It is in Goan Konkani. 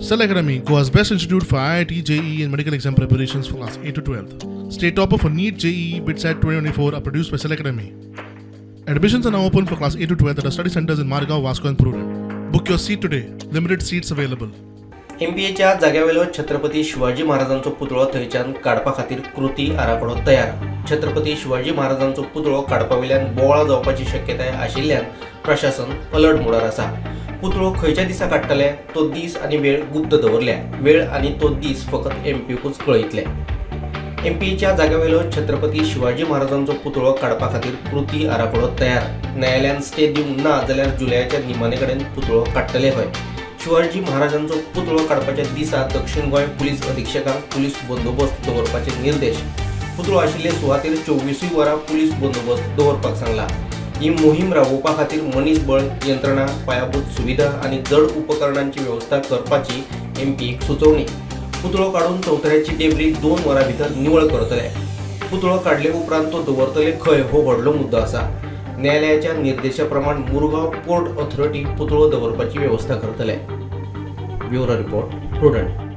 Cell Academy, Goa's best institute for IIT, JEE, and medical exam preparations for class 8 to 12. State topper for NEET, JEE, BITSAT 2024 are produced by Cell Academy. Admissions are now open for class 8 to 12 at our study centers in Margao, Vasco, and Prudent. Book your seat today. Limited seats available. एमपीएच्या जाग्यावेलो Chhatrapati Shivaji महाराजांचो पुतळो थंयच्यान काडपा खातीर कृती आराखडो तयार. छत्रपती शिवाजी महाराजांचो पुतळो काडपा वयल्यान बोवाळ जावपाची शक्यताय आशिल्ल्यान प्रशासन अलर्ट मोडार आसा. पुतळो खंयच्या दिसा काडटले तो दीस आनी वेळ गुप्त दवरल्या. वेळ आनी तो दीस फकत एमपीकूच कळयतले. एमपीएच्या जाग्यावेलो छत्रपती शिवाजी महाराजांचो पुतळो काडपा खातीर कृती आराखडो तयार. न्यायालयान स्टे दिवंक ना जाल्यार जुलयाच्या निमाणे कडेन पुतळो काडटले हय. शिवाजी महाराजांचो पुतळो काडपाच्या दिसा दक्षिण गोंय पुलीस अधिक्षकांक पुलीस बंदोबस्त दवरपाचे निर्देश. पुतळो आशिल्ले सुवातेर 24ूय वरां पुलीस बंदोबस्त दवरपाक सांगला. ही मोहीम राबोवपा खातीर मनीसबळ, यंत्रणा, पायाभूत सुविधा आनी जड उपकरणांची वेवस्था करपाची एमपीक सुचोवणी. पुतळो काडून चौथऱ्याची डेब्री 2 वरां भितर निवळ करतले. पुतळो काडले उपरांत तो दवरतले खंय हो व्हडलो मुद्दो आसा. न्यायालयाच्या निर्देशा प्रमाण मुरगांव पोर्ट ऑथॉरिटी पुतळो दवरपाची वेवस्था करतले. Bureau report, Prudent.